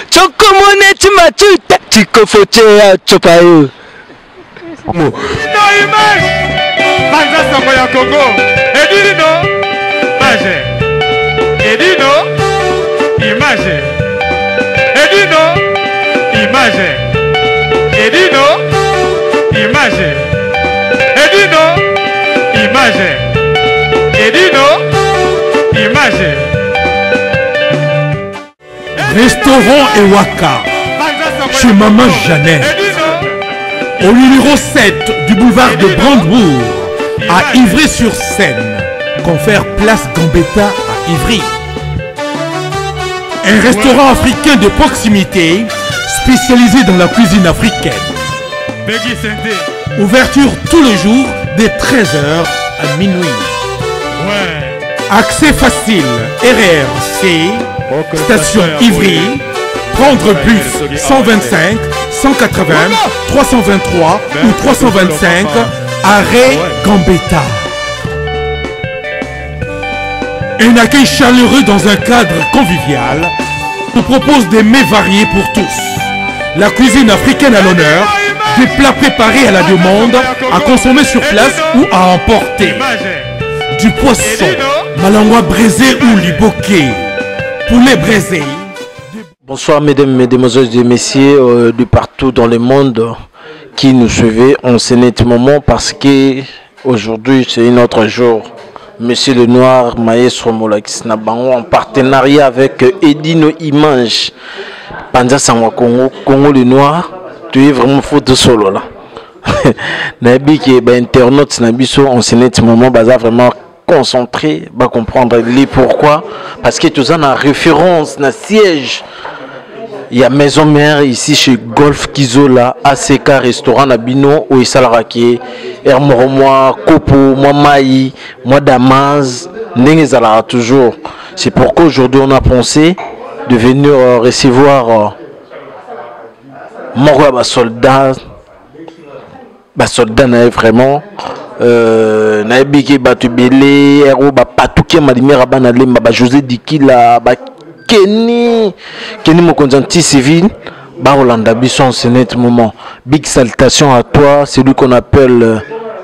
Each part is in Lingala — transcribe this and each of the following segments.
Chokomone timachuta chikofochea chopayo. No image Panza sango ya Congo Edino Image Edino Image Edino Image Edino Image Edino Image Edino Image Restaurant Ewaka, chez Maman Jeannette, au numéro 7 du boulevard de Brandebourg, à Ivry-sur-Seine, confère Place Gambetta à Ivry. Un restaurant africain de proximité spécialisé dans la cuisine africaine. Ouverture tous les jours dès 13h à minuit. Accès facile, RRC, station Ivry, prendre bus 125, 180, 323 ou 325, arrêt Gambetta. Un accueil chaleureux dans un cadre convivial nous propose des mets variés pour tous. La cuisine africaine à l'honneur, des plats préparés à la demande, à consommer sur place ou à emporter. Du poisson, malangwa braisé ou liboké, poulet braisé. Bonsoir mesdames, mesdemoiselles et messieurs euh, de partout dans le monde qui nous suivez en ce net moment parce que aujourd'hui c'est un autre jour. Monsieur le Noir, Maestro Molakis Nabango en partenariat avec Edino Image, Panza Sangwa Congo, Congo le Noir, tu es vraiment photo solo là. nayebi ke ba internautes na biso en ce net moment baza vraiment concentré ba comprendre les pourquoi parce que toza na référence na siège ya maison mère ici chez Golf Kizola ACK restaurant na bino oyo esalaka ke heure moko mwa kopo mwa mai mwa damas ndenge ezalaka toujours c'est pourquoi aujourd'hui on a pensé de venir euh, recevoir euh, moko ya basoldat basoldat na ye vraiment euh, nayebi ke bato ebele ero oyo bapatuki ya malimere bana lemba ba josé dikila bakeni keni mokonzi anti civil bakolanda biso en ce net moment big salutation à toi celui qu'on appelle euh,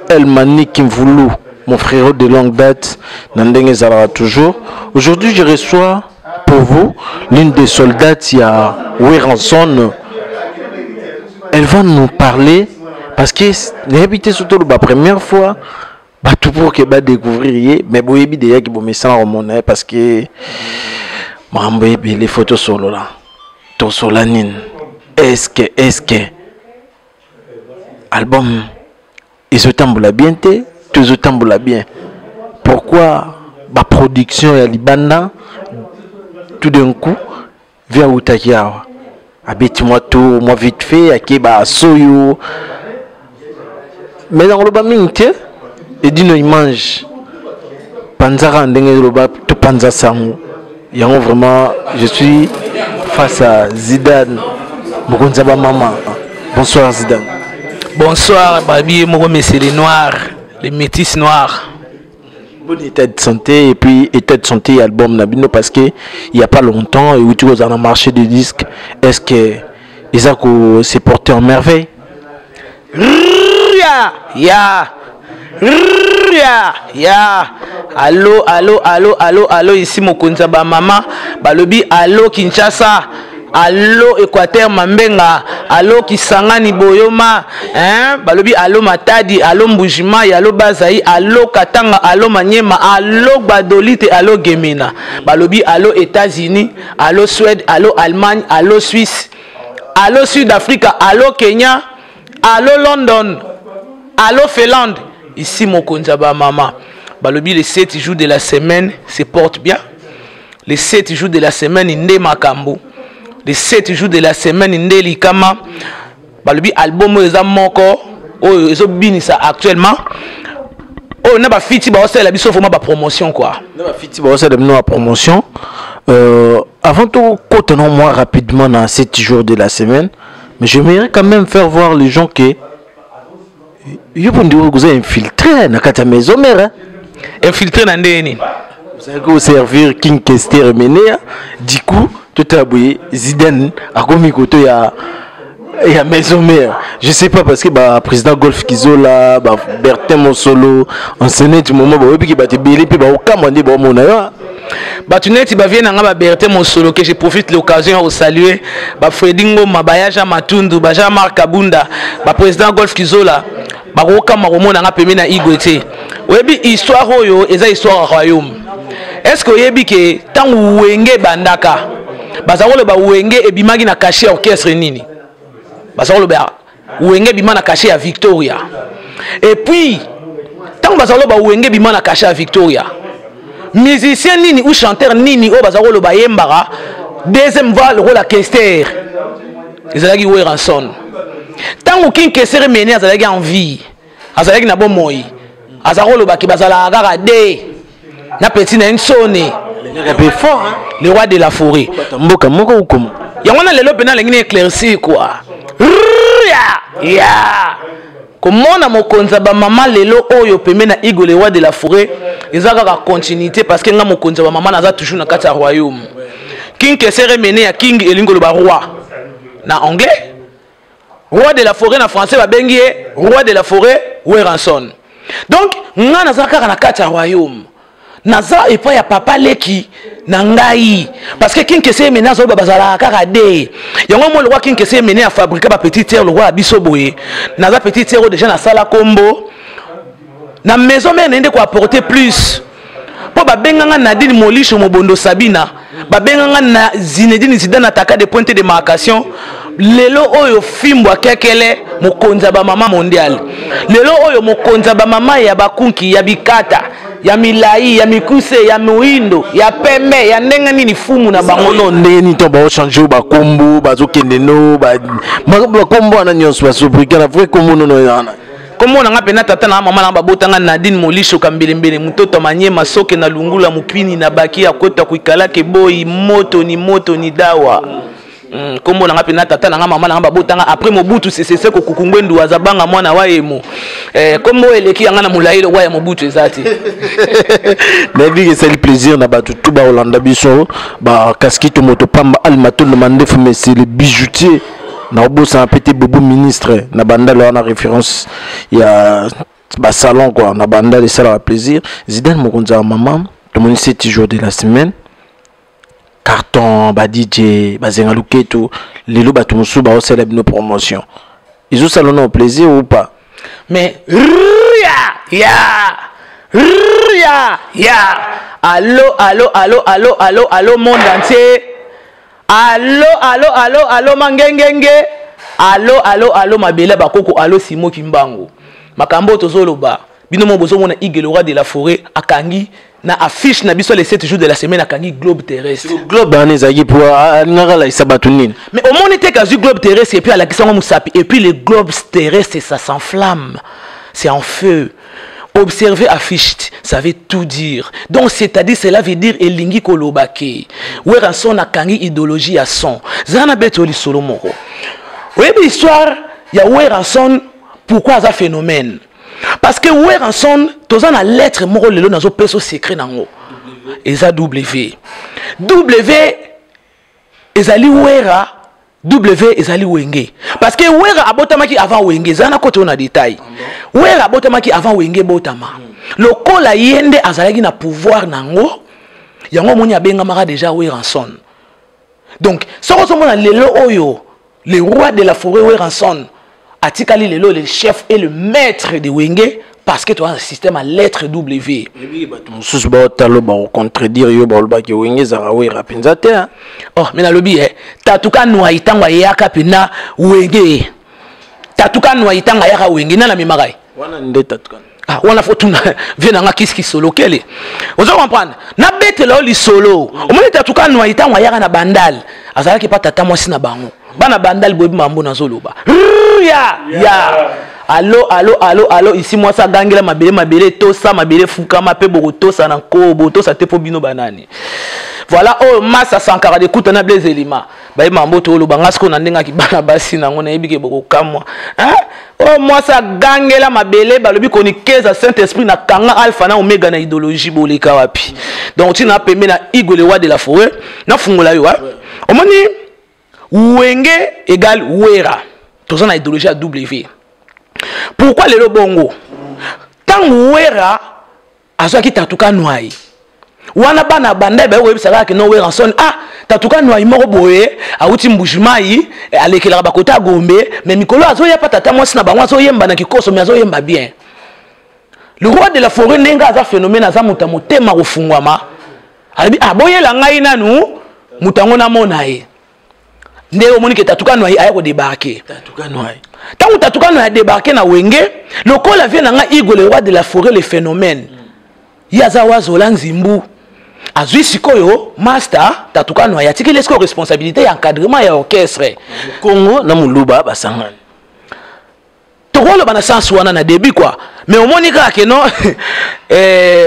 El Manik Mvulu mon frérot de longue date na ndenge ezalaka toujours aujourd'hui je reçois pour vous l'une des soldats ya Werrason elle va nous parler parce que nayebi te soki toloba première fois bato pour ke badécouvrir ye mais boyebi deja ke bomesana komona ye parce que makambo ebele fo tosolola tosola nini est-ce est-ce album ezotambola bien te to ezotambola bien pourquoi baproduction ya libanda tout d'un coup vi awutaki awa abeti mwa tour mwa vite fait ake basoyo mais nakoloba mingi te edino image panzaka ndenge eloba topanza sango yango vraiment je suis face à zidane mokonzi ya bamama bonsoir zidane bonsoir babi ye moko monsieur le noir le métis noir bon état de santé et puis état de santé album na bino parce que il y a pas longtemps euti kozala na marché de disque est ce que eza ko se porter en merveille ya ya ya ya allo allo allo allo allo ici mokonzi ya bamama balobi allo kinshasa allo équateur mambenga allo kisangani boyoma hein? balobi allo matadi allo mbujimai allo bazai allo katanga allo manyema allo gbadolite allo gemena balobi allo états-unis allo suède allo allemagne allo suisse allo sud africa allo kenya allo london allo finlande ici mokonzi ya bamama balobi les 7 jours de la semaine se porte bien les 7 jours de la semaine nde makambo les 7 jours de la semaine nde likama balobi album oyo eza moko oyo ezobinisa actuellement oyo na bafiti baosalela biso vraiment bapromotion quoi na bafiti baosalela bino bapromotion euh, avant tokota no moi rapidement na 7 jours de la semaine mais j'aimerais quand même faire voir les gens que yo mpo ndeko oza infiltré na kati ya maison mère infiltré na ndenge nini ozalaki koservir king kester emenea du coup Totala boye, Zidane akomi koto ya maison mère. Je sais pas, parce que ba président Golf Kizola, ba Bertin Mosolo, en ce du moment ba oyebi ke bato ebele mpe baokamwa nde baomona yo. Bato neti bavie na nga, babertin Mosolo, que je profite l'occasion ya kosaluer, bafredi Ngoma, baya Jean Matundu, ba Jean Marc Kabunda, baprésident Golf Kizola, bakokamwa komona nga pembeni na Igwe te. Oyebi, histoire oyo eza histoire ya royaume. Est ce que oyebi ke ntango Wenge ebandaka, baza koloba Wenge ebimaki na cachet ya orchestre nini? Baza koloba Wenge ebima na cachet ya Victoria. Et puis ntango baza koloba Wenge ebima na cachet ya Victoria, musicien nini ou chanteur nini oyo baza koloba yembaka deuxième voix lokola Kester? Ezalaki Werrason. Ntango King Kester Mene azalaki en vie, azalaki na bomoi, aza kolobaki bazalaka kaka de na petit na ye Nsone. Mpe fort. Le roi de la forêt. Mboka moko okoma. Yango wana lelo mpena alingi na éclaircir quoi. Ya ya komona mokonzi ya bamama lelo oyo pembe na Igo, le roi de la forêt, eza kaka continuité, parce que nga mokonzi ya bamama naza toujours na kati ya royaume. King Kester Mene ya King elingi koloba roi na anglais, roi de la forêt na français, babengi ye roi de la forêt Werrason. Donc nga naza kaka na kati ya royaume, naza epai ya papa leki na ngai, parce que King Kester Mene azoloba bazalaka kaka de yango mo lokwa. King Kester Mene afabrika bapetit terre lokwa ya biso boye. Naza petit terre oyo déjà nasala kombo na maison mère, naye nde koapporter plus, mpo babenganga Nadine Molisho Mobondo Sabina, babenganga na Zinedine Zidane, ataka de pointe de marcation. Lelo oyo fimbo akekele mokonzi ya bamama mondial, lelo oyo mokonzi ya bamama ya bakunki, ya bikata, ya milai, ya mikuse, ya moindo, ya pembe, ya ndenge nini, fumu na bango. No ndenge nini to baochange oyo bakombo, bazokende no bakombo wana nyonso, basobrika na vrai kombo nono wana? Kombo na nga mpena, tata na mama na babotanga Nadine Molisho Kambelembele, mototo Manyema, soke na Lungula, mopini na baki ya kota kuikalake boyi moto ni moto ni dawa. Kombo na nga mpena, tata na nga, mama na nga babotanga après Mobutu Sese Seko Kukungwendu azabanga mwana wa yemo. Kombo eleki yanga na molai lokwa ya Mobutu eza te. Nayebi esali plaisir na bato tu baolanda biso, bakaskito moto pamba, Alimatondo Mandefu, monsieur le bijoutier, na obosana mpe te Bobo ministre na Bandala wana, référence ya basalon quoi na Bandala, esalaka plaisir. Zidane mokonzi ya mama, tomoni 7 jours de la semaine, carton ba DJ bazenga luketo. Lelo bato mosusu baosala bino promotion, ezosala no plaisir ou pas? Mais ya ya ya ya, allo allo allo allo allo allo, monde entier, allo allo allo allo, mangengenge, allo allo allo, mabele bakoko, allo Simo Kimbangu. Makambo oyo tozoloba, bino mo bozomona Igwe le roi de la forêt akangi na affiche na biso les 7 jours de la semaine, akangi globe terrestre. Globe wana ezalaki po alingaka alakisa bato nini? Mais omoni te kazwi globe terrestre et puis alakisi yango mosapi, et puis le globe terrestre, ça s'enflamme, c'est en feu. Observer affiche, ça veut tout dire. Donc c'est-à-dire, cela veut dire, elingi koloba ke Werrason akangi idéologie ya son. Zala na beto lisolo moko. Oyebi histoire ya Werrason, pourquoi aza phénomène? Parce que Werrason, toza na lettre moko lelo nazopesa secret nango, eza W. W ezali Wera, W ezali Wenge, parce que Wera abotamaki avant Wenge. Ezala na kote oyo na détail. Wera abotamaki avant Wenge botama. Lokola ye nde azalaki na pouvoir nango, yango omoni abengamaka déjà Werrason. Donc soki ozomona lelo oyo le roi de la forêt Werrason atikali lelo le chef et le maître de Wenge, parce que toza na système à lettre W. Eyebi bato mosusu baotalo bakocontredire yo, balobaki Wenge ezalaka Wera mpenza te, hein. Oh, me nalobi e tatuka nwai, ntango ayaka mpena Wenge, tatuka nwai, ntango ayaka Wenge, nani amemaka ye? Wana nde tatuka. Ah, wana fo tuna vie nanga kiski solo kele. Ozo comprendre, nabetela yo lisolo. Omoni tatuka nwai, ntango ayaka na Bandal, azalaki pa tata mwasi na bango bana Bandal. Boyebi mambo nazoloba. Ya ya, allo allo allo allo, isi mwasi agangela mabele, mabele tosa, mabele fukama mpe bokotosa na nko, botosa te mpo bino banani. Voilà oyo massa Sankara de kuta na Blaise Elima. Baye mambo to loba nga siko na ndenga ki bana basi nango na yebi ke bokokamwa. Hein? Oyo mwasi agangela mabele balobi konikeza Saint Esprit na kanga alpha na omega na idéologie boleka wapi. Donc tina pembe na Igwe le roi de la forêt na fungola yo hein. Omoni Wenge égale Wera. Toza na idéologie ya W. Pourquoi lelo bongo? Tango Wera azwaki Tatuka Nwai. Wana bana banda baye koyebisa kaka ke no Werrason ah Tatuka Nwai moko boye awuti Mbujimayi alekelaka bakota ya Gombe mais mikolo azoya pa tata mwasi na bango azoyemba na kikoso mais azoyemba bien. Le roi de la forêt ndenge aza phénomène aza moto ya motema kofungwama alobi ah boyela ngai nanu moto yango namona ye nde omoni ke Tatuka Nwai aya kodebarke. Tatuka Nwai ntango Tatuka Nwai adebarke na Wenge lokola vie na ngai Igwe le roi de la forêt le phénomène ye aza wazola nzimbu azwi sikoyo master Tatuka Nwai atikeli sikoyo responsabilité ya encadrement ya orchestre. Kongo na Moluba basangani. Tokoloba na sens wana na début quoi, mais omoni kaka ke non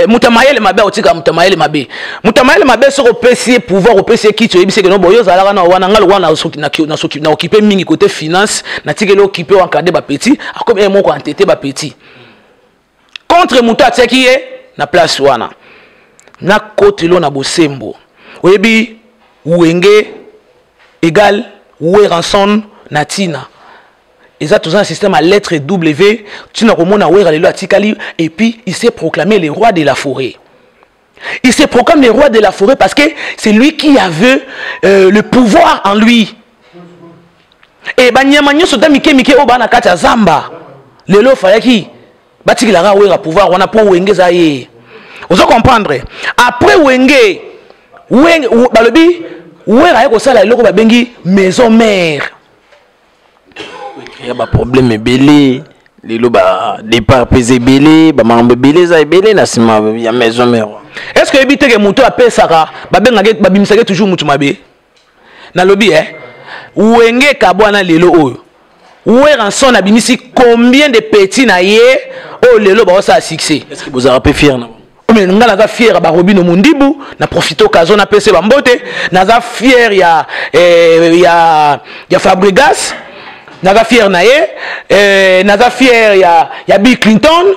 moto ya mayele mabe akotika moto ya mayele mabe. Moto ya mayele mabe soki opesi ye pouvoir, opesi ye kiti, oyebisi ke non boyo ozalaka na wana nga lokola na occuper mingi côté finance, natikeli occuper encadrer ba petit, akomi ye moko entêté ba petit contre moto atiaki ye na place wana. Na kotelo na bosembo oyebi Wenge égal Werrason na tina eza toza na système à lettre W tina komona Wera lelo atikali et puis il s'est proclamé le roi de la forêt. Il se proclame le roi de la forêt parce que c'est lui qui avait le pouvoir en lui. Et banyama nyonso ta mike mike oyo bana kati ya zamba lelo fayaki batikilaka Wera pouvoir wana po Wenge eza ye. Ozo comprendre? Après Wenge, Wenge balobi Wera aye kosala eloko babengi maison mère. Ya ba problème ebele lelo ba départ pese ebele ba makambo ebele eza ebele na nsima ya maison mère. Est-ce que oyebi te ke moto apesaka babengaka babimisaka toujours moto mabe? Nalobi Wenge kabwana lelo oyo Werrason abimisi combien de petits na ye oyo lelo baosala succès? Est-ce que bozalaka mpe fier na bango? Mais nga naza fier ya ba Robino Mundibu, na profite occasion na pese ba mbote, naza fier ya Fabregas, naza fier na ye, naza fier ya Bill Clinton,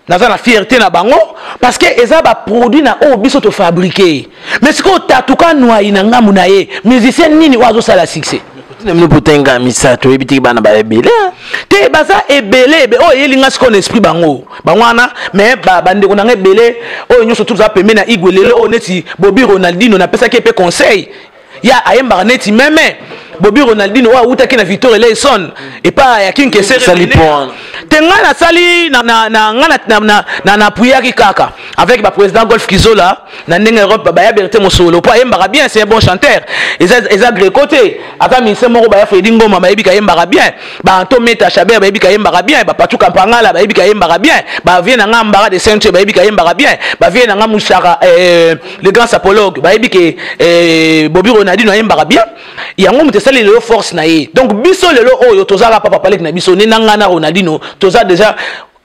naza na fierté na bango parce que eza ba produit na oyo biso to fabriquer. Mais sikoyo Tatuka Nwai na ngambu na ye, musicien nini oyo azosala succès? Tina mino potenga misato oyebi te bana ba ebele. Te baza ebele, ebe oyo eyeli nga sikoyo na esprit bango. Bango wana, mais ba ndeko na nga ebele oyo nyonso toza pembe na Igwe lelo oyo neti Bobby Ronaldinho napesaki ye pe conseil. Ya ayembaka neti meme Bobby Ronaldinho oyo awutaki na Victor Eleison epa ya King Kessere. Sali point. Te nga nasali na, na, na, nga na, na, na, na, na appuyaki kaka avec ba président Golf Kizola na ndenge Europe ba ya Berthe Mosolo po ayembaka bien, c'est un bon chanteur. Eza, eza Greco te. Ata ministre moko ba ya Freddy Ngoma ba yebi ka yembaka bien. Ba Anto Meta Chabert ba yebi ka yembaka bien, ba Patou Kampangala ba yebi ka yembaka bien, ba vie na nga Mbara de Saint-Dieu ba yebi ka yembaka bien, ba vie na nga Mouchara le grand sapologue ba yebi ke Bobby Ronaldinho ayembaka bien. Yango moto esali lelo force na ye. Donc biso lelo oyo tozalaka papa palek na biso ne na nga na Ronaldinho toza déjà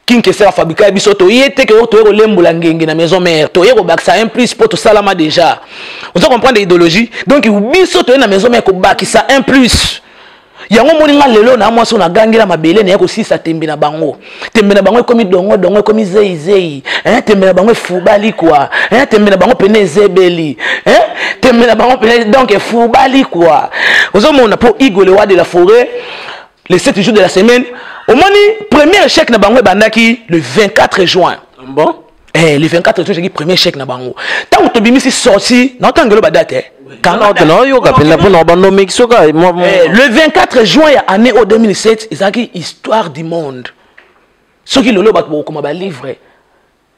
King Kessler fabriqué biso to ye te ke to ye kolembola ngenge na maison mère to ye kobakisa un plus po tosalama déjà. Ozo comprendre idéologie? Donc biso to ye na maison mère kobakisa un plus. Yango moni nga lelo na mwasi na gangela mabele na ye kosisa tembe na bango. Tembe na bango ekomi dongo dongo ekomi zei zei. Hein, tembe na bango efubali quoi. Hein, tembe na bango pene ezebeli. Hein, tembe na bango pene donc efubali quoi. Ozo mona po Igwe le roi de la forêt les 7 jours de la semaine. Omoni premier échec na bango ebandaki le 24 juin. Bon. Eh, le 24 juin, j'ai dit premier échec na bango. Tant que tobimisi sorti, na tangelo ba date, eh. Quand Non, non, yo ka penda pona bando mixo ka, moi, moi. Eh, le 24 juin ya année au 2007, ezalaki histoire du monde. Soki lelo bato bokoma ba livre,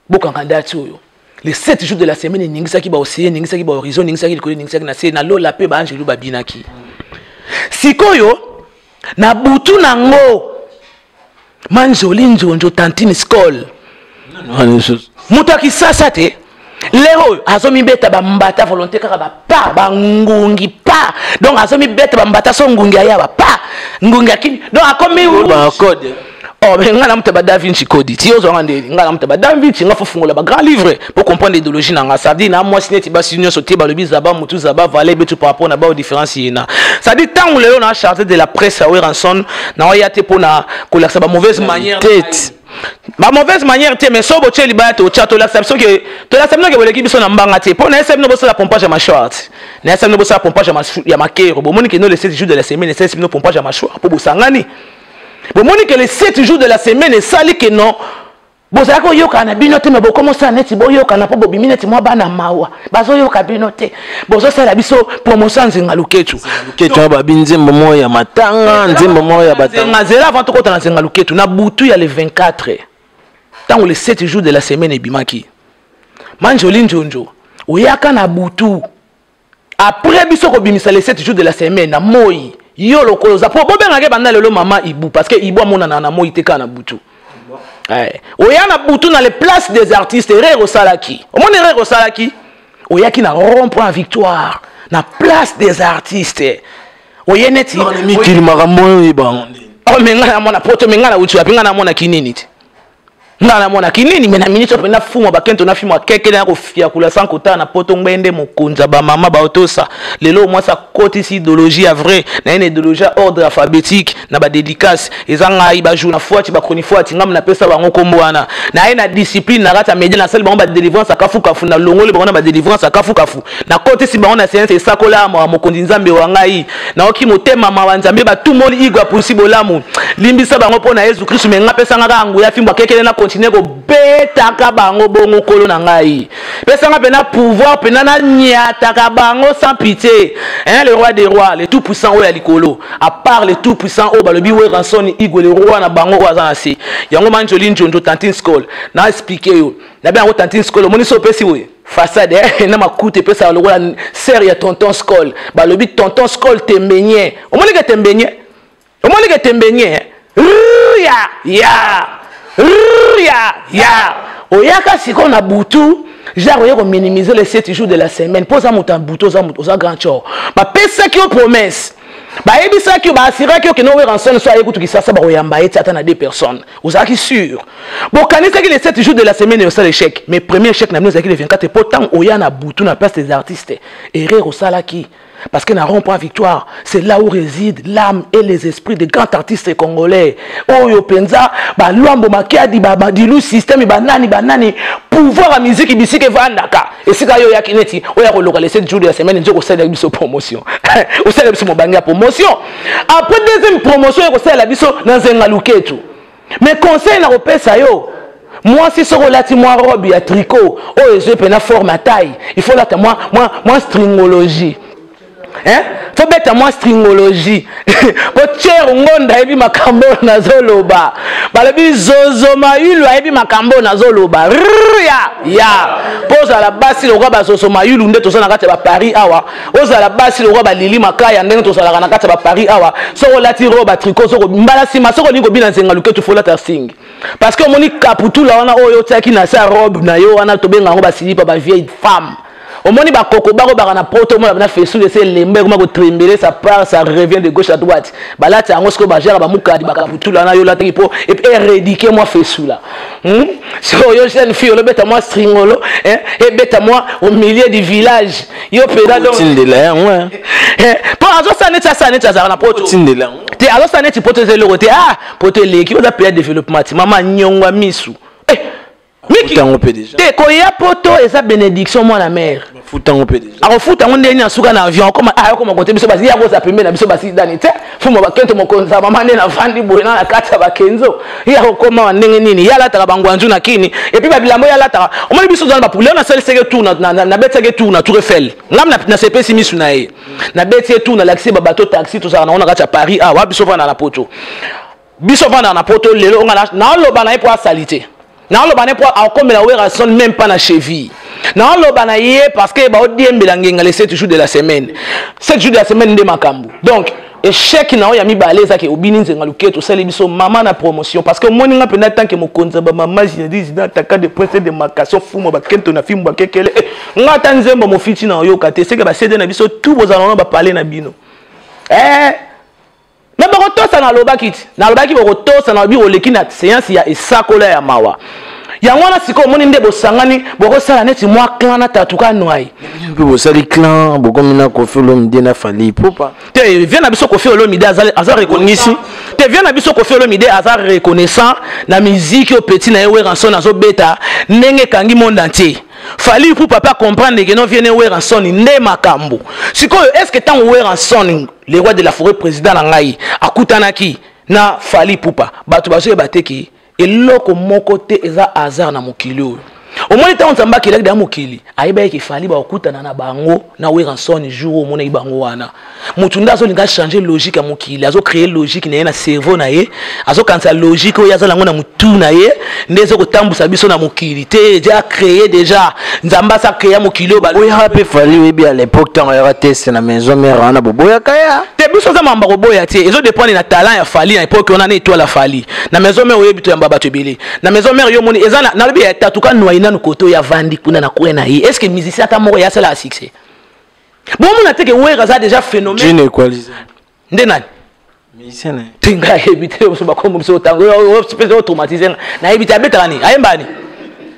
bokanga date oyo. Les 7 jours de la semaine, eningisaki ba océan, eningisaki ba horizon, eningisaki likolo, eningisaki na se, na lola pe ba angelu babinaki. Sikoyo na butu nango Manzoli Nzonzo Tantine Skol. Moto ya kisasa te. Lero azomibeta ba mbata volonté kaka ba pa ba ngungi pa. Donc azomibeta ba mbata so ngungi aya ba pa ngungi akini. Donc akomi ba code. Oh, mais nga na muta ba Da Vinci Code. Ti ozo nga ndeli. Nga na muta ba Da Vinci nga fo fungola ba grand livre pour comprendre l'idéologie na nga. Ça veut dire na mwasi neti basi nyonso te balobi zaba mutu zaba valet betu par rapport na ba différence yena. Ça dit tant lelo na chargé de la presse à Werrason na oya te pona kolakisa ba mauvaise manière. Tête. Ba mauvaise manière te mais so botie libaya to tcha tolakisa biso ke tolakisa bino ke boleki biso na mbanga te. Pona yesa bino bosala pompage ya mâchoire. Na yesa bino bosala pompage ya makero. Bomoni ke no le 7 jours de la semaine esali bino pompage ya mâchoire po bosangani. Bomoni que les 7 jours de la semaine esali que non bozalaki koyokana na bino te me bokomosala neti boyokana mpo bobimi neti mwa bana mawa bazoyoka bino te bozosala biso promotion ya nzenga luketu. Luketu wana babi nzembo moko ya matanga, nzembo moko ya batanga. Nzenga nzela avant tokota na nzenga luketu na butu ya le 24 ntango le 7 jours de la semaine ebimaki manjoli njonjo oyaka na butu après biso kobimisa les 7 jours de la semaine na moi yo lokola oza po bobengaka banda lelo mama Ibu parce que Ibu amonana na moi te kaka na butu. Oya na butu na les places des artistes, erreur osalaki. Omoni erreur osalaki, oyaki na rond-point victoire na place des artistes. Oye neti Non, mais mikili makambo oyo oyeba yango nde. Oh, mais nga na mona poto, mais nga na wuti wapi, nga na mona kinini te. Nga na mona kinini, mais na minute oyo mpenza fumwa bakento na fumwa keke na kofiakula sans kotala na poto ngbende mokonzi ya ba mama ba otosa. Lelo mwasi akotisi idéologie ya vrai, na ye na idéologie ya ordre alphabétique na ba dédicace. Eza ngai ba jour na fuati ba chronifuati, nga napesa bango kombo wana. Na ye na discipline na kati ya media, nasali bango ba délivrance ya kafukafu, na longoli bango na ba délivrance ya kafukafu. Nakotisi bango na séance esakola ya mawa mokonzi Nzambe wa ngai. Naoki motema mawa Nzambe batumoli igwa pusi bolamu. Limbisa bango mpo na Yesu Kristu, me nga pesanga kaka nguya fimbo akekele na continuer kobetaka bango bongo nkolo na ngai. Pesanga pena pouvoir pena na nyataka bango sans pitié. Hein, le roi des rois, le tout puissant oyo ya likolo. À part le tout puissant oyo balobi Werrason Igwe le roi na bango oyo aza na se. Yango Manjoli Njonjo Tantine Skol. Na expliquer yo. Na benga Tantine Skol, omoni so opesi boye. Façade, eh, na makuta epesaka lokola sœur ya tonton Skol. Balobi tonton Skol tembenye. Omoni ke tembenye? Omoni ke tembenye? Ya, ya. Ya, ya. Oyaka sikoyo na butu, genre oye ko minimiser les 7 jours de la semaine. Poza moto ya butu, oza moto, oza grand chor. Bapesaki yo promesse. Bayebisaki yo, baassuraki yo ke no Werrason so aye kutu Kisasa bakoyamba ye ti ata na 2 personnes. Ozalaki sûr. Bokanisaki les 7 jours de la semaine osala échec. Mais premier échec na bino ezalaki le 24 po ntango oya na butu na place des artistes. Erreur osalaki. Parce que na rond-point victoire, c'est là où réside l'âme et les esprits des grands artistes congolais. Oyo penza, ba Luambo Makiadi, ba Madilu système, ba nani, ba nani, pouvoir à musique bisike vandaka. Et si yo ya kineti, oya koloka les 7 jours de la semaine, nzoko sala biso promotion. Osala biso mobangi ya promotion. Après deuxième promotion, osala biso na nzenga luketu. Mais conseil na kopesa yo, mwasi soko olati mwa robe ya tricot oyo ezwi pena forme ya taille, il faut lata mwa stringologie. Hein? Faut beta mwa stringologie. Po Tcher Ngonda ayebi makambo oyo nazoloba. Balobi Zozo Mayulu ayebi makambo oyo nazoloba. Rrrr, ya, ya. Po ozala basi lokola ba Zozo Mayulu nde toza na kati ya ba Paris awa. Ozala basi lokola ba Lili Makaya ndenge tozalaka na kati ya ba Paris awa. Soko olati robe ya tricot, soko mbala sima, soko olingi kobina nzenga luketu, faut olata sing. Parce que omoni kaputula wana oyo otiaki na sa robe na yo wana, tobenga yango ba silipa ba vieille femme. Omoni ba koko bako baka na poto, omona na fesule se lembe ekoma ko trembler, ça part, ça revient de gauche à droite. Balati yango siko ba gère ba mukadi ba kaputula na yo lataki po et puis éradiquer moi fesula. So yo jeune fille olobeta moi stringolo, hein, et beta moi au milieu du village. Yo peda donc tindela yango, hein. Eh, po azo sa neti asa neti azala na poto. Tindela yango. Te azo sa neti poto ezelo te. Ah, poto eleki oza paya développement ti mama nyongwa misu. Eh, Miki, Futa yango pe déjà. Te koya poto eza bénédiction mwana mère. Futa yango pe déjà. Akofuta yango ndenge nini asuka na avion, akoma, ah, akoma kote biso basi ya koza pembeni na biso basi dani te. Fumo ba kento mokonzi ya mama nde na vandi boye na kati ya bakenzo. Ye akokoma wa ndenge nini? Ye alataka ba ngwanzu na kini. Et puis ba bilamba ye alataka. Omoni biso toza na ba poulet, na salisaki tour na, na, na, na betisaki tour na Tour Eiffel. Ngam na, na sepesi misu na ye. Na beti ye tour, na lakisi ba bateau taxi, tozalaka nango na kati ya Paris awa, biso vanda na poto. Biso vanda na poto lelo nga na, na loba na ye po asali te. Na loba na ye po akomela Werrason même pas na cheville. Na loba na ye parce que ba odiembela ngenga les 7 jours de la semaine. 7 jours de la semaine nde makambo. Donc échec na oya mibale ezaki obini nzenga luketo osali biso mama na promotion parce que omoni nga mpenza tant que mokonzi ya ba mama Zinedine Zidane ataka de prince de makaso fumo ba kento na fimbo ba kekele. Nga ata nzembo mofiti na oyoka te, c'est que ba CD na biso tout bozala na ba parler na bino. Mais bakotosa Nalobaki ti, nalobaki bokotosa, nalobi oleki na séance ya esakola ya mawa. Yango wana sikoyo omoni nde bosangani, bokosala neti mwa clan na Tatuka Nwai. Mpe bosali clan, bokomi na Koffi Olomide na Fally Ipupa. Te, vieux na biso Koffi Olomide aza reconnaissant. Te, vieux na biso Koffi Olomide aza reconnaissant na musique oyo petit na ye Werrason azobeta ndenge ekangi monde entier. Fally Ipupa pe comprendre que non, vieux ne Werrason nde makambo. Sikoyo est-ce que ntango Werrason, le roi de la forêt, président na ngai, akutanaki na Fally Ipupa, bato bazoyeba te ke eloko moko te eza hasard na mokili oyo. Omoni ntango Nzambe akelaki deya mokili, ayebaki ke Fally bakokutana na bango na Werrason jour oyo omonaki bango wana. Motu nde azolinga changer logique ya mokili, azocréer logique na ye na cerveau na ye, azokanisa logique oyo aza nango na motu na ye nde ezokotambusa biso na mokili te. Déjà créé, déjà Nzambe asa créa mokili oyo. Oyaka mpe Fally, oyebi à l'époque ntango ayaka test na Maison Mère wana, boboyaka ya te. Biso oza mamba koboya te, ezodépendre na talent ya Fally na époque wana, na étoile ya Fally na Maison Mère. Oyebi toyamba bato ebele na Maison Mère. Yo omoni eza nalobi ya Tatuka Nwai nanu kote oyo avandi kuna na kwe na ye. Est ce que musicien ata moko ya asalaka succès? Bomona te ke Wera aza déjà phénomène. Jeune Equalizer. Nde nani? Musicien na ye. Te, ngai ayebi te. Biso bakombo biso otango oyo traumatise nga, nayebi te. Abetaka nini? Ayembaka nini?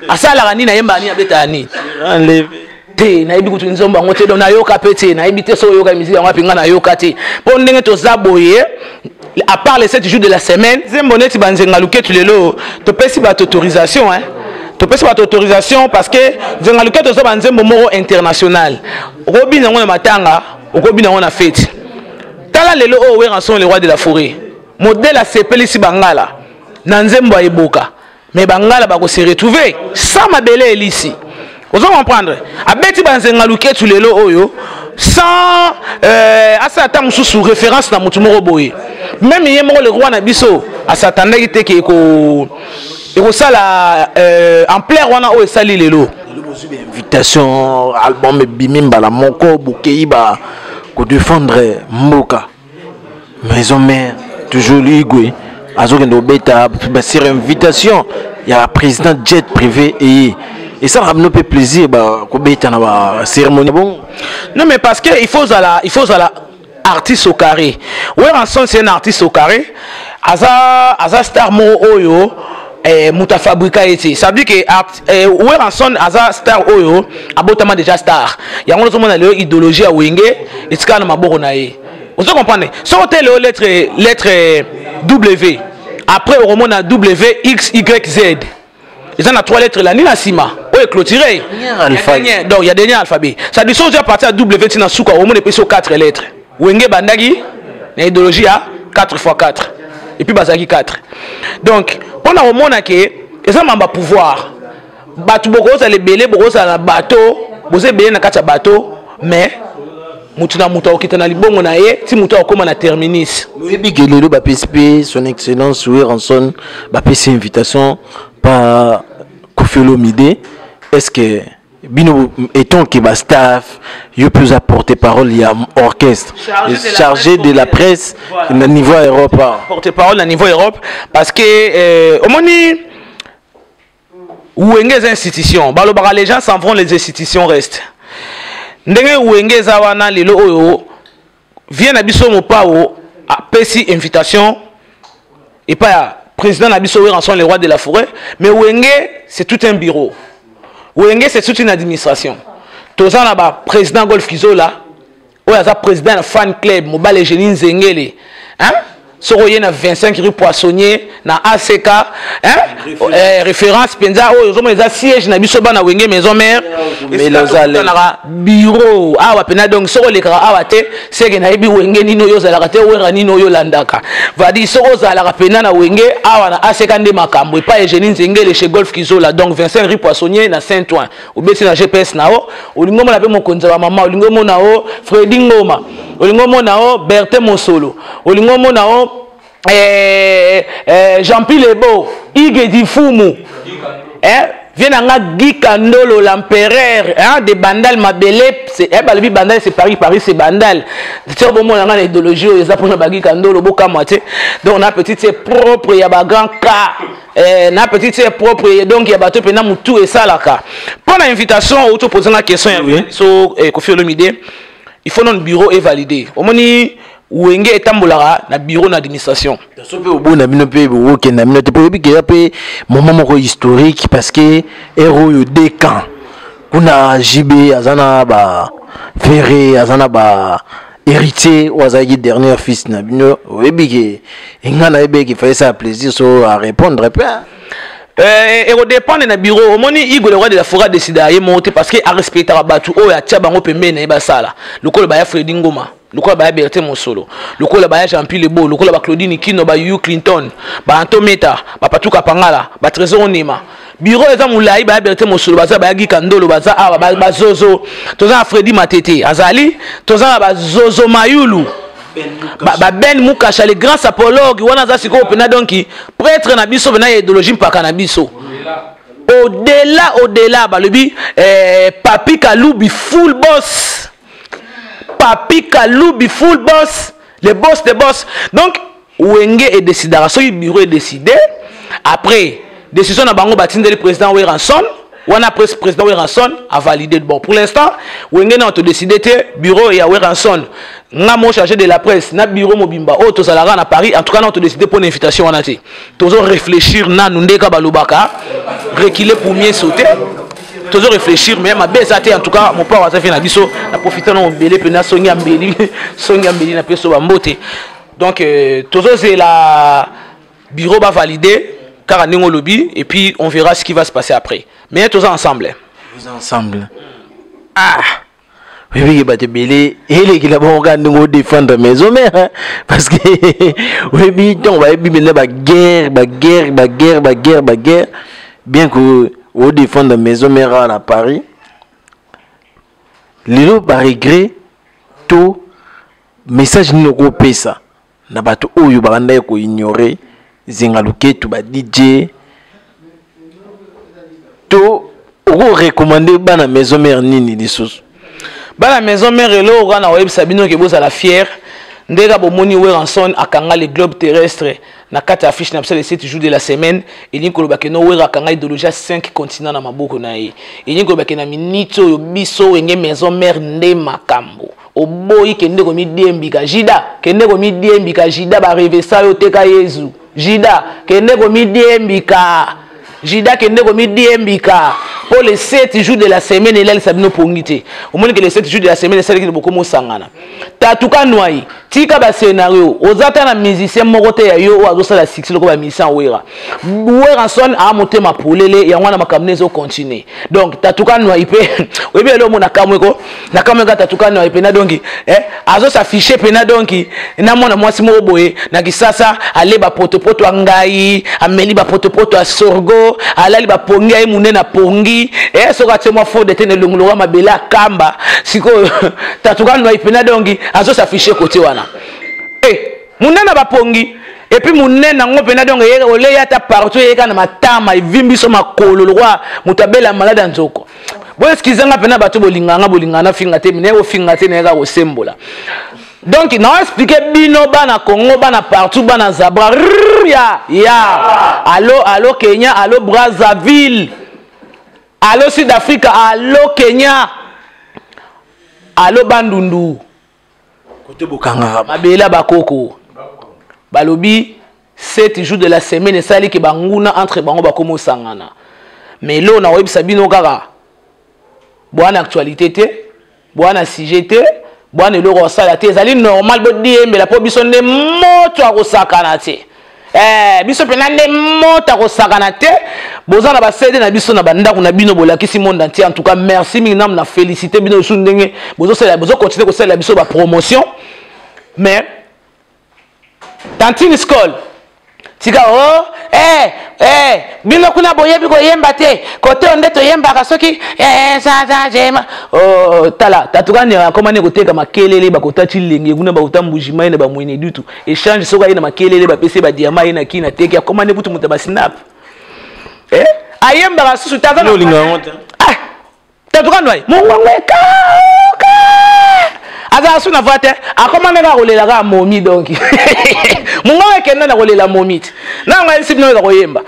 Asalaka nini? Ayembaka nini? Abetaka nini? Enlevé. Te, nayebi kutu nzombo yango te. Donc nayoka mpe te, nayebi te. So oyoka musique yango api, nga nayoka te, mpo ndenge toza boye, à part les 7 jours de la semaine, nzembo neti banzenga luketu lelo topesi bato autorisation, hein? Topesi bato autorisation parce que nzenga luketu oza banzembo moko international. Okobina yango na matanga, okobina yango na fete. Tala lelo oyo Werrason, le roi de la forêt, modèle asepelisi bangala na nzembo ya eboka, mais bangala bakose retrouver sans mabele elisi. Ozo comprendre? Abeti banzenga luketu lelo oyo sans asala ata mosusu référence na motu moko boye. Même ye moko le roi na biso asatandaki te ke ekosala ampleur wana oyo esali lelo. Invitation, album ebimi mbala moko, bokei ba kodéfendre mboka, Maison Mère toujours, Igwe azokende kobeta sur invitation ya président, jet privé eye. Esalaka bino mpe plaisir kobeta na bacérémonie bongo? Non, mais parce que il faut zala artiste au carré. Werrason, c'est un artiste au carré. Aza star moko oyo moto afabrika ye te. Ça veut dire que Werrason aza star oyo abotama déjà star. Yango ozomona lelo idéologie ya Wenge etikala na maboko na ye. Ozo comprendre? Soki otele oyo lettre W, après okomona W, X, Y, Z, eza na trois lettres elandi na nsima oyo eclôturé. Donc ya dernier alphabet, ça dit soki oza partir ya W ntina suka, omona epesi yo 4 lettres. Wenge ebandaki na idéologie ya 4 fois 4 et puis bazalaki 4. Donc mpona komona ke eza mamba pouvoir, bato bokozala ebele, bokozala na bato, boza ebele na kati ya bato, mais motu na moto akokita na libongo na ye ti moto akokóma na terminus. Oyebi ke lelo bapesi mpe son excellence Werrason, bapesi invitation par Koffi Olomide. Est ce que bino étant que bastaff, yo mpe oza porte parole ya orchestre, chargé de la presse na niveau ya Europe? Porte parole na niveau Europe, parce que omoni Wenge eza institution. Balobaka les gens s'en vont, les institutions restent. Ndenge Wenge eza wana lelo oyo, vieux na biso Mopao apesi invitation epai ya président na biso Werrason, le roi de la forêt. Mais Wenge, c'est tout un bureau. Wenge, c'est toute une administration. Toza na baprésident Golf Kizola oyo aza président ya fan club, mobali Eugénie Nzengele, hein? Soki oye na 25 rue Poissonnier na ACK, hein? Référence mpenza oyo ozomona eza siège na biso bana Wenge Maison Mère, naka bureau awa mpena. Donc soki olekaka awa te, seke nayebi Wenge nini oyo ozalaka te, Wera nini oyo olandaka. Vadi soki ozalaka mpena na Wenge, awa na ACK nde makambo, epai Eugénie Nzengele, chez Golf Kizola. Donc 25 rue Poissonnier na Saint Ouen, obeti na GPS na o, olingi omona mpe mokonzi ya bamama, olingi omona o Fredi Ngoma, olingi omona o Bertin Mosolo, olingi omona o Jean Pi Lebo, Ige Difumu, vieux na nga Gika Ndolo, l'empereur, hein, de Bandal mabele. Balobi Bandal c'est Paris, Paris c'est Bandal. Ti bomona nga na idéologie oyo eza mpona bagika Ndolo, bokamwa te. Donc na petite c'est propre ya bagrand cas, na petite c'est propre. Donc ya bato mpena motu esalaka mpo na invitation outi opozanga question ya so Koffi Olomide, il faut non bureau est validé. Omoni Wenge etambolaka na bureau na administration. So mpe obona bino mpe bokokenda bino te, mpo oyebi keya mpe moment moko historique, parce que ere oyo deux camps kuna, JB aza na ba Ferre, aza na ba Héritier oyo azalaki dernier fils na bino. Oyebi ke nga nayebi ke fallait ça plaisir so à répondre mpe. Ekodépendre na bureau. Omoni, Igwe le roi de la forêt adécida ye moko te, parce que arespectaka bato oyo atia bango pembeni na ye, basala lokola baya Fredi Ngoma, lokola baya Bertin Mosolo, lokola baya Jean-Pi Lebo, lokola baClaudine Kino, bayu Clinton, baantometa, bapatuka Pangala, baTrésor Onema. Bureau eza molai. Baya Bertin Mosolo baza, baya Gika Ndolo baza awa, bazozo. Toza na Fredi Matete azali, toza na bazozo Mayulu, baben Mukasha, le grand sapologue wana aza sikoyo mpena. Donc prêtre na biso mpena ya idéologie, mpaka na biso au-delà, au-delà. Balobi Papi Kalubi full boss, Papi Kalubi full boss, le boss de boss. Donc Wenge edécidaka soki bureau edécide. Après décision na bango, batindeli président Werrason wana. Après, président Werrason a validé. Bon, pour l'instant Wenge na todécide te. Bureau ya Werrason, nga mo chargé de la presse na bureau mobimba oyo tozalaka na Paris, en tout cas na todécide mpo na invitation wana te. Tozo réfléchir nanu. Ndeka balobaka reculer pour mieux sauter. Tozo réfléchir, mais mabe eza te. En tout cas mopao aza fe na biso. Na profite na mobele mpena songi ya mbeli, songi ya mbeli na peso bambote. Donc tozozela bureau bavalide kaka ndenge olobi, et puis on verra ce qui va se passer après. Mais toza ensemble. Vous ensemble. Ah, oyebiki bato ebele elekela bango kaka ndenge odéfendre maison mère, parce que oyebi ntango bayebi mpenza baguerre, baguerre, baguerre, baguerre, baguerre. Bien que odéfendre maison mère awa na Paris lelo, baregret to message nini okopesa na bato oyo babandaki koignore Zenga Luketu, ba DJ, to okorecommande bana maison mère nini lisusu? Bana maison mère, eloko kaka na koyebisa bino ke bozala fier. Ndenge bomoni Werrason akanga le globe terrestre na kati ya affiche na biso les 7 jours de la semaine, elingi koloba ke no Wera akanga idéologie ya 5 continent na maboko na ye. Elingi koloba ke na minute oyo biso Wenge maison mère nde makambo. Oboyi, kende komidiembika. Jida, kende komidiembika. Jida, barevesa yo, teka Yezu. Jida, kende komidiembika. Jida, kende komidiembika, mpo les 7 jours de la semaine elalisa bino pongi te. Omoni ke les 7 jours de la semaine esalaki bokoma osangana. Tatuka nwai, tika bascénario. Oza ta na musicien moko te ya yo oyo azosala succès lokola bamusicien Wera. Werrason aa motema polele, yango wana makambo ne ezocontinue. Donc tatuka nwai mpe oyebi elo mo nakamwe ko nakamwe kaka. Tatuka nwai mpena, donc azosafishe mpena. Donc na mwana mwasi moko boye na Kisasa, ale bapotopoto ya ngai, ameli bapotopoto ya sorgho, alali bapongi aye monene apongi, soki atie mwa fode te na elongi lokola mabele akamba. Sikoyo tatuka nwai mpena, donc azosafishe kote wana, monene bapongi et puis monene yango mpena. Donc oleya ata partout, eyeka na matama, evimbi biso makolo lokwa moto abela malade ya nzoko. Boexcuse nga mpena, bato bolinganga, bolinganga nafinga te, naye kofinga te, nayeka kosembola. Donc na explique bino bana Congo, bana partout, bana Zabra ya ya, allo allo Kenya, allo Brazzaville, allo Sud Afrique, allo Kenya, allo Bandundu. Kote bokangaka. Mabele ya bakoko. Balobi 7 jours de la semaine esaliki banguna entre bango bakoma osangana. Mais lelo na oyebisa bino kaka, bwana actualité te, bwana sujet te, bwana eloko kosala te, ezali normal bodiembela, mpo biso nde moto akosakana te. Biso mpena nde moto akosakana te. Boza na baCD na biso na bandako na bino, bolakisi monde entier. En tout cas merci mingi namu na félicité bino lisusu ndenge bozocontinue kosalela biso bapromotion. Mais tantine Scole, tika o oh, bino kuna boyebi koyemba te, kote oyo nde toyembaka soki jema. Oh, tala tatukani akomani koteka makelele, bakota Cilenge kuna, bakota Mbujimai na bamwene dutu échange. Soki aye na makelele, bapesi badiama ye na kini, ateki, akomani kutu moto ya basnap, ayembaka susu te. Olinga yango te. Tatukani waye mongongo ekauka, azala su na voix te, akoma ndenge akolela kaka momi. Donc mongongo ekende na kolela momi te. Nango ayebisi bino oyoka koyemba.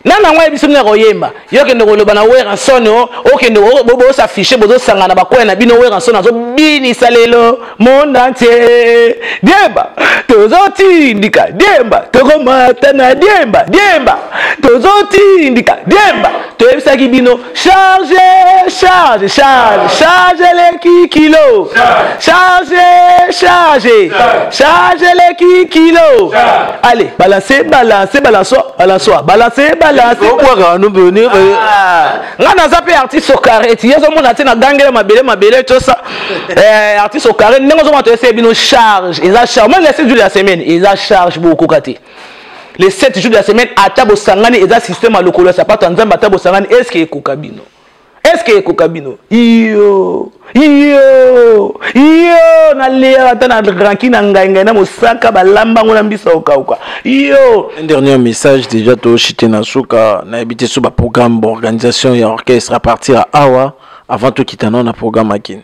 Nani yango ayebi soki nakoyemba? Yo okende koloba na Werrason, okende bosafishe, bozosangana bakwaya na bino. Werrason azobinisa lelo monde entier. Diemba tozotindika, diemba tokomata na diemba, diemba tozotindika, diemba toyebisaki bino charge, charge, charge, charge eleki kilo, charge, charge, charge eleki kilo. Allez, balance, balance, balance, balance, balance, balance. Obwaka wana oboni. Nga naza mpe artiste au carré, ti ozomona te nagangela mabele mabele tosa. Eh, artiste au carré ndenge ozomona toyese bino charge eza charge. Moi, les 7 jours de la semaine eza charge, bokoka te. Les 7 jours de la semaine ata bosangani, eza système ya lokolo ya sapato ya Nzambe. Ata bosangani, est ce que ekoka bino? Est ce que ekoka bino? Iyo iyo iyo, naleyaka ata na ranki na ngai ngai na mosaka balambango na mbisa okauka iyo. Un dernier message déjà, toshite na suka. Nayebi te so baprogramme, baorganisation ya orchestre à partir ya awa, avant tokita nao na programme akini.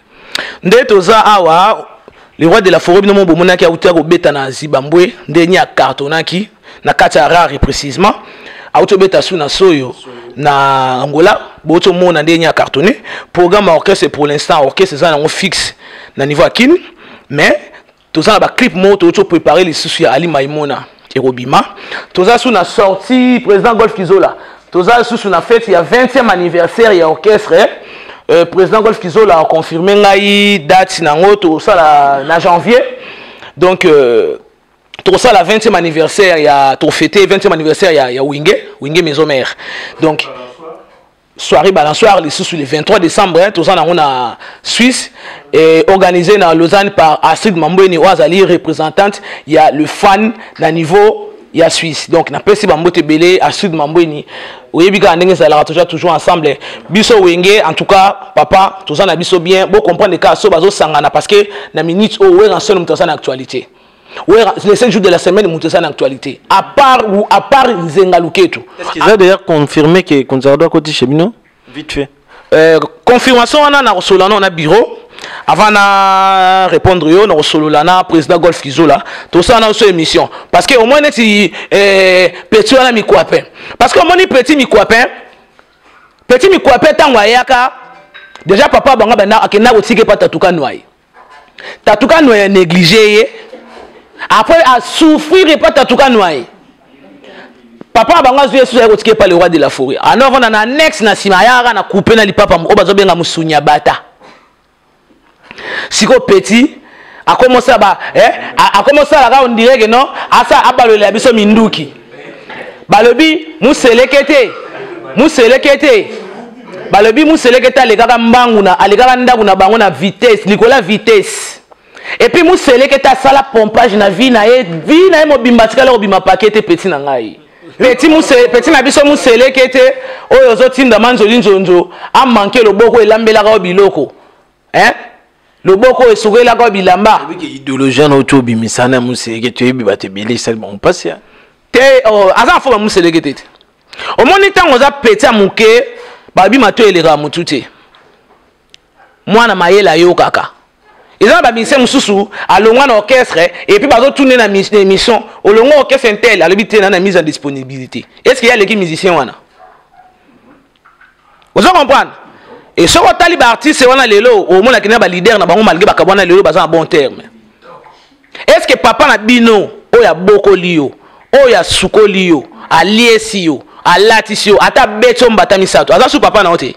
Nde toza awa, le roi de la forêt, bino mo bomonaki auti akobeta na Zimbabwe, ndenge acartonnaki na kati ya Rare, précisément auti obeta su na Soyo na Angola. Bouti omona ndenge acartonné. Programme ya orchestre, pour l'instant orchestre eza nango fixe na niveau ya Kini, mais toza na baclip moko touti opréparé lisusu ya Ali Maimona ekobima. Toza su na sortie président Golf Kizola, toza susu na fête ya 20e anniversaire ya orchestre. Président Golf Kizola aconfirme ngai date nango, tosala na janvier. Donc tokosala 20e anniversaire ya, tofete 20e anniversaire ya Wenge, Wenge Maison Mère. Donc soirée balançoire lisusu le 23 décembre, hein, toza nango na Suisse et organisé na Lausanne par Astrid Mambweni oyo azali représentante ya le fan na niveau ya Suisse. Donc napesi bambote ebele. Astrid Mambweni, oyebi kaka ndenge ezalaka, toza toujours ensemble, biso Wenge. En tout cas papa, toza na biso bien. Bocomprendre kaka so bazosangana, parce que na minute oyo Werrason moto aza na actualité. Les 5 jours de la semaine moto eza na actualité à part ou à part Nzenga Luketu. Est-ce qu'ils ont d'ailleurs confirmé que Kunzardo akoti chez bino vite fait? Confirmation wana na kosolola na na bureau. Avant na répondre yo, na kosolola na président Golf Kizola, tosala na so émission, parce que au moins neti petit wana Mikwape, parce que omoni petit Mikwape, petit Mikwape ntango ayaka déjà, papa bango banda akenda kotika epa Tatuka Nwai. Tatuka Nwai négligé ye, après asouffrir epa Tatuka Nwai. Papa bango azwi yesu aye kotika epa le roi de la forêt. Ano avanda na annexe na nsima, ayaka na coupe na lipapa oyo bazobenga mosuni ya bata. Sikoyo petit akomosala ba eh, akomosala kaka on dirait que non, asa abalolela biso minduki. Balobi museleke te, museleke te. Balobi museleke te alekaka mbangu na alekaka ndako na bango na vitesse likolo ya vitesse. Et puis museleke te asala pompage na vie na ye, vie na ye mobimba atikala kobima pake te. Petit na ngai, petit muse, petit na biso museleke te oyo ozotinda manzoli nzonzo amanke loboko elambelaka yo biloko, hein? Loboko oyo esukelaka yo bilamba. Oyebiki idéologie wana oti obimisa na moseleke, toyebi bato ebele esali bango mpasi ya te. Oh, aza na fo bamuseleke te te. Omoni ntango oza petit ya moke, babima to elekaka motu te. Mwana mayele ayokaka. Eza na bamusicien mosusu alongwa na orchestre et puis bazotune na émission: olongwa orchestre intel? Alobi te, na na mise en disponibilité. Est ce que ye aleki musicien wana? Ozo comprendre? Et soki otali baartiste wana lelo, omonaki na baleader na bango, malgré bakabo wana, lelo baza na bon terme. Est ce que papa na bino oyo abokoli yo, oyo asukoli yo, aliesi yo, alatisi yo, ata abeti yo mbata misato, aza su papa na yo te?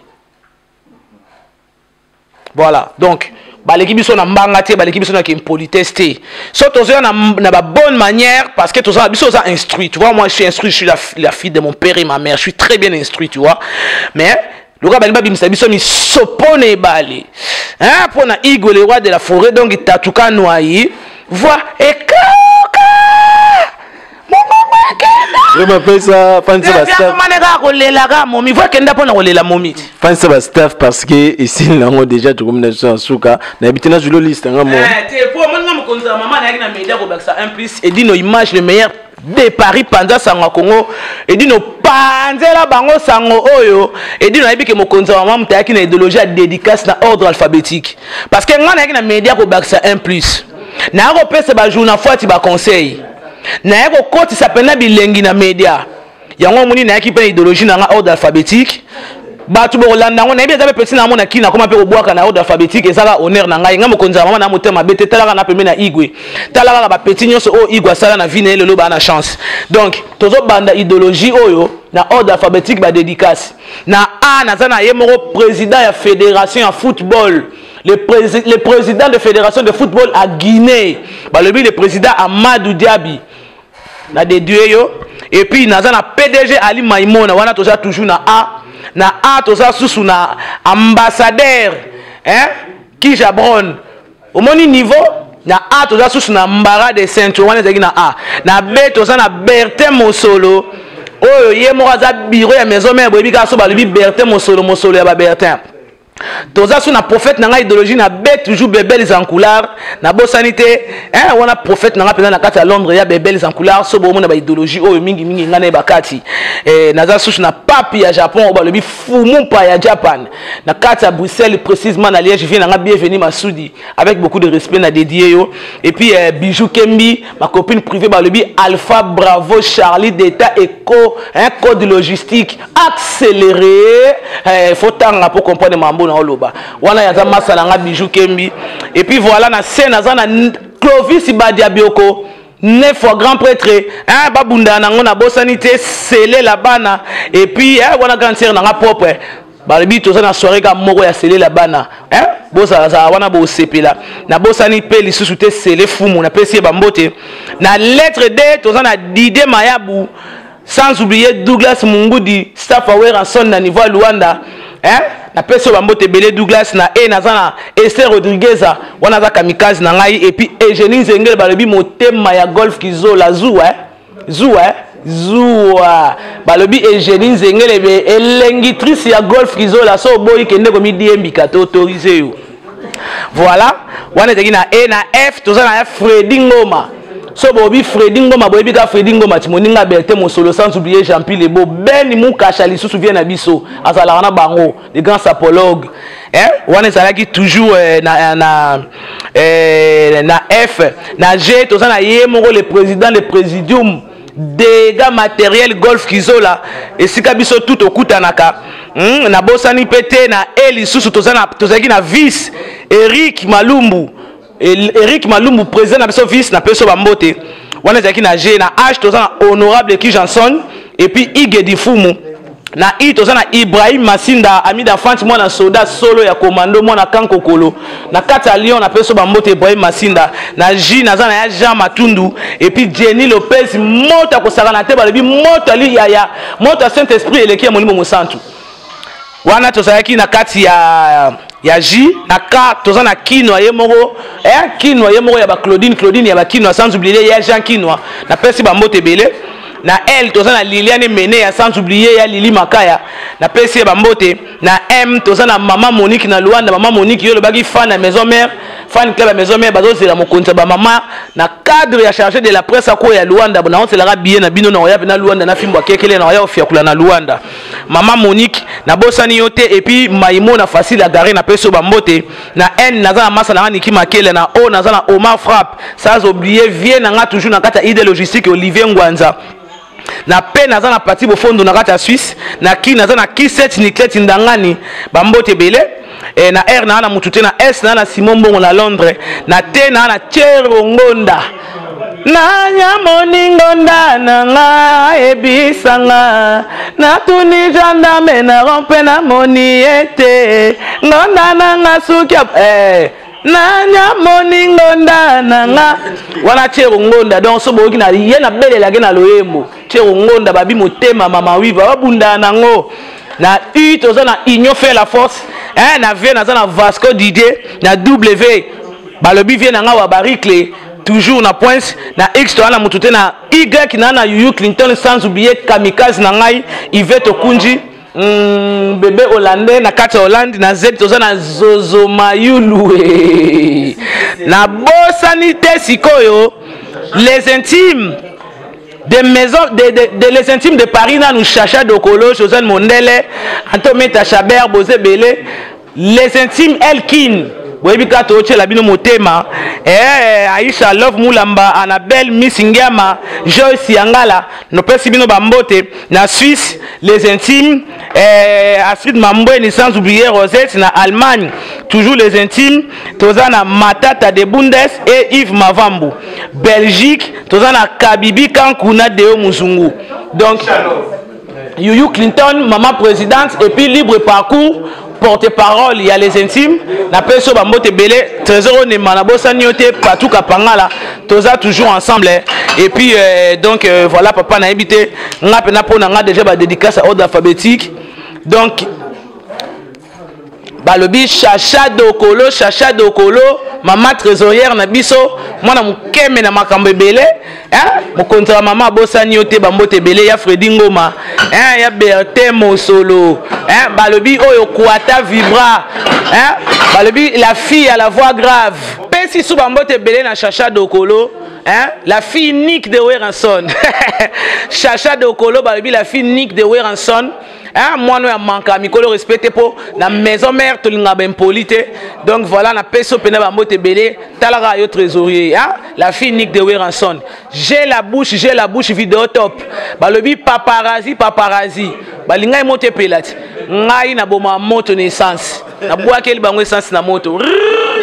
Voilà. Donc baleki biso na mbanga te, baleki biso na impolitesse te. So tozoya na ba bonne manière, parce que toza biso oza instruit, tu vois. Moi, je suis instruit, je suis la fille de mon père et ma mère, je suis très bien instruit, tu vois. Mais lokola balingi babimisa biso misopo na ebale, hein, mpo na Igwe le roi de la forêt. Donc tatuka nwai voix ekauka, mongongo ekenda. Vraiment pesa fanisa ba staff. Mane kaka kolelaka momi, voix ekenda mpo na kolela momi ti. Fanisa ba staff, parce que esili nango déjà, tokomi na biso na suka. Nayebi te, nazwilo liste nga mo. Te, po omoni nga mokonzi ya mama, nayaki na media kobakisa un plus. Edino Image, le meilleur de Paris, panza sango ya Congo. Edino, panzela bango sango oyo. Edino ayebi ke mokonzi ya mama moto ayaki na idéologie ya dédicace na ordre alphabétique, parce que nga nayaki na media kobakisa un plus, naya kopesa bajour na fwati baconseil, naye kokotisa mpena bilengi na media. Yango omoni nayaki mpe na idéologie na nga ordre alphabétique. Bato bokolanda yango, nayebi eza mpe peti na mona kina akoma mpe kobwaka na ordre alphabétique. Ezaka honneur na ngai, ngai mokonzi ya mama na motema mabe te. Talaka na pembe na Igwe, tala kaka bapeti nyonso oyo Igwe asala na vie na ye lelo, baa na chance. Donc tozobanda idéologie oyo na ordre alphabétique. Badédicace na A, naza na ye moko président ya fédération ya football, le président de fédération de football à Guinée, balobi le président Amadou Diaby, na dédue yo. Et puis naza na PDG Ali Maimona, wana toza toujours na A. Na A toza susu na ambassadeur, hein, Kijabron. Omoni niveau na A, toza susu na Mbara de Saint, wana ezalaki na A. Na B toza na Bertin Mosolo, oyo ye moko aza bureau ya maison mère. Boyebi kaka so balobi Bertin Mosolo, mosolo ya babertin. Toza so na prophète na ngai idéologie na B, toujours Bebel Zankular, nabosani te, hein, wana prophète na ngai mpenza na kati ya Londres, ya Bebel Zankular. So bomona baidéologie oyo mingimingi ngai nayeba kati. Naza susu na pape ya Japon, oyo balobi Fumupa ya Japan, na kati ya Bruxelles, précisément na Liège, vie na ngai Bienvenu Masudi, avec beaucoup de respect na dédié yo. Et puis Bijou Kembi, ma copine privée, balobi Alpha Bravo Charlie d'État Eco, hein, code logistique accéléré, faut tanga pour comprendre mambo na oloba wana yaza masa na nga Bijou Kembi. Et puis voilà, na scène naza na Clovis Badia Bioko, neuf fois grand prêtre, hein, babunda nango, nabosani te selela bana. Et puis, hein, wana grande sœur nanga propre, balobi toza na soirée ka moko ya selela bana, hein, bozalazala wana bosepela. Nabosani mpe lisusu te sele fumu, napesi ye bambote. Na lettre D toza na Dide Mayabu, sans oublier Douglas Mungudi, staff Aweranson na niveau ya Luanda, hein, napesi oyo bambote ebele Douglas. Na E naza na Esther Rodriguez, wana aza kamikaze na ngai. Et puis Eugénie Nzengele, balobi motema ya Golf Kizola, zuwa, eh? Zuwa, eh? Zuwa, balobi Eugénie Nzengele be elengitrice ya Golf Kizola. So oboyi, kende komidiembika, to autorise yo. Voilà, wana ezalaki na E. Na F toza na Fredi Ngoma. So boyebi Fredi Ngoma, boyebi ka Fredi Ngoma ti moninga Bertin Mosolo, sans oublier Jean-Pi Lebo, Ben Mukasha, lisusu vie na biso azalaka na bango, les grands sapologues, eh? Wana ezalaki toujours na F. Na G toza na ye moko le président, le présidium dégâts matériel Golf Kizola, esika biso tout tokutanaka. Nabosani mpe te na E lisusu tozalaki na vice Eric Malumbu, Eric Malumbu, président na biso vice, napesi bambote. Wana ezalaki na G. Na H toza na honorable Ki Janson et puis Igedi Fumu. Na I toza na Ibrahim Masinda, ami d'enfance, mwana soda solo ya commando, mwana kankokolo na kati ya Lyon, napesi bambote Ibrahim Masinda. Na J naza na ya Jean Matundu et puis Jenny Lopez, moto akosakana te, balobi moto ali yaya, moto ya Saint Esprit eleki ya Molimo Mosantu. Wana tozalaki na kati ya J. Na K toza na Kinwa ye moko, eh, Kinwa ye moko ya baclaudine, Claudine ya bakinwa, sans oublier ya Jean Kinwa, napesi bambote ebele. Na L toza na Liliane Mene ya, sans oublier ya Lili Makaya, napesi ye bambote. Na M toza na mama Monique na Luanda. Mama Monique, yo olobaki fan ya maison mère, fan club ya maison mère, bazozela mokonzi ya bamama na cadre ya chargé de la presse akoyo ya Luanda. Naoselaka billet na bino na oya mpe na Luanda na fimbo akekele na oya ofiakula na Luanda. Mama Monique, nabosani yo te. Et puis Maimona Facile Agare, napesi yo bambote. Na N naza na masa na nga Niki Makele. Na O naza na Omar Frappe, sans oublier vie na nga toujours na kati ya ide logistique, Olivier Ngwanza. Na P naza na Pati Bofondo na kati ya Suisse. Na Ki naza na Kiset Niclet Ndangani, bambote ebele. Na R na na mutu te. Na S na na Simon Mbongo na Londres. Na T na na Tiero Ngonda, nanyamoni ngonda na nga ayebisanga, natuni gendarme na rompe, namoni ete ngonda na nga suki nanyamoni ngonda na nga wana Tiero Ngonda. Donc so boyoki na ye nabelelaki na loyembo Tiero Ngonda, babi motema mama wiva babundana nango. Na U toza na Union fait la force, hein, na V naza na Vasco Didier. Na W balobi vie na nga wa baricle, toujours na points. Na X toza na mutu te. Na Y na Yuyu Clinton, sans oublier kamikaze na ngai Yvette Okunji, bébé hollandais na kati ya Hollande. Na Z toza na Zozo Mayulu. Nabosani te sikoyo les intimes de maison de les intimes de Paris, nanu Chacha Dokolo, Josiane Mondele, Antometa Chabert, Bozebele, les intimes Elkin. Boyebi kaka totyela bino motema. Eh, Aisha Love Mulamba, Annabelle Miss Ngiama, Joyce Yangala, nopesi bino bambote na Suisse, les intimes, eh, Astrid Mambweni sans oublier Rosette na Allemagne, toujours les intimes, toza na Matata de Bundes et Yves Mavambu. Belgique, toza na Kabibi Kanku na Deo Muzungu. Donc Yuyu Clinton, maman présidente, et puis libre parcours, porte-parole, il y a les intimes, na peso ba mbote belé, trésor onema na bosani yo te, partout kapangala, toza toujours ensemble. Hein. Et puis donc voilà papa na invité, nga pena pona nga déjà ba dédicace à ordre alphabétique. Donc balobi Chacha Dokolo, Chacha Dokolo, maman trésorière na biso, mwana mukeme na makambo ebele, hein? Mokonzi wa mama abosani yo te, bambote ebele ya Freddy Ngoma, hein? Ya Bertin Mosolo, hein? Balobi oyo Kwata Vibra, hein? Balobi la fille à la voix grave. Pesi sous bambote ebele na Chacha Dokolo, hein? La fille unique de Werrason. Chacha Dokolo, balobi la fille unique de Werrason. Hein, mwana oyo amanka mikolo respecte mpo na maison mère tolinga baimpoli te. Donc voilà, na peso mpena bambote ebele, talaka yo trésorier, hein? La fille unique de Werrason. J'ai la bouche, j'ai la bouche, vidéo top. Balobi paparazzi, paparazzi. Balingai moto epela ti. Ngai na boma moto na essence. Nabwakeli bango essence na moto.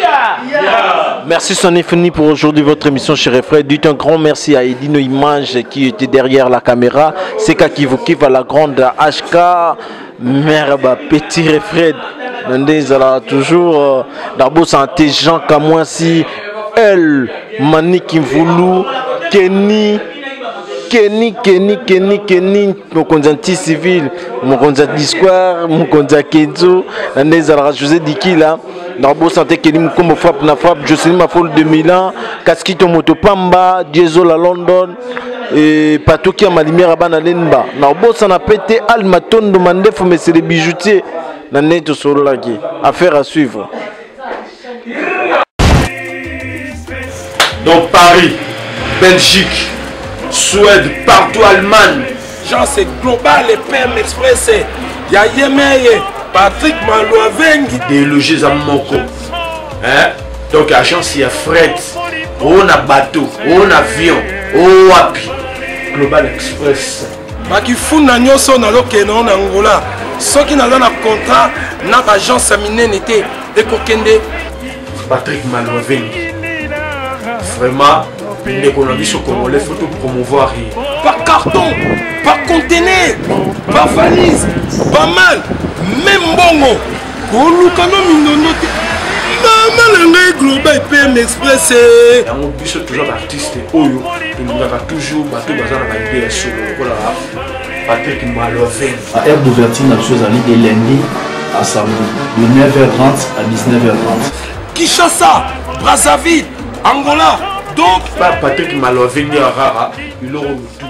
Yeah. Merci, c'en est fini pour aujourd'hui votre émission, chers frères. Dites un grand merci à Edino Image qui était derrière la caméra. C'est qui vous kiffe à la grande HK. Merba, petit Fred. Nandezala toujours Darbo santé Jean Kamwasi, El Manik Mvulu, Kenny, Kenny, Kenny, Kenny, Kenny, mokonzi anti civil, mokonzi ya Disquare, mokonzi ya Kenzo, Nandezala José Dikila. Darbo santé Kenny Mukombo frappe na frappe, Jocelyne Mafol de Milan, Kaskito Moto Pamba, Diesel à London. Et Patoki à ma lumière à Bana Lemba. Darbo ça n'a pété Alma Tondo Mandefo, mais c'est les bijoutiers. Na neto sololaki. Affaire à suivre. Donc Paris, Belgique, Suède, partout, Allemagne. Genre c'est global et PM Express. Ya Yemeye, Patrick Malouavengi. Déloger à Moko. Hein? Donc agence ya fret, on a bateau, on a avion, on wapi. Global Express. Bakifunda nyonso nazokende na Angola. Soki naza na contrat na ba agence ya minene te, ekokende. Patrick Malouavengi. Vraiment, ndeko na biso congolais, faut tout promouvoir. Par carton, par conteneur, par valise, pas mal, même mbongo. Koluka no mindondo te. Mama na ngai Global PM Express. Yango biso toujours ba artiste oyo tolingaka toujours bato baza na ba idée ya solo lokola Patrick Malouavengi. La heure d'ouverture na biso ezali de lundi à samedi de neuf heures trente à dix-neuf heures trente. Kinshasa, Brazzaville, Angola. Donc pas Patrick Malouavengi ya rara, biloko tout.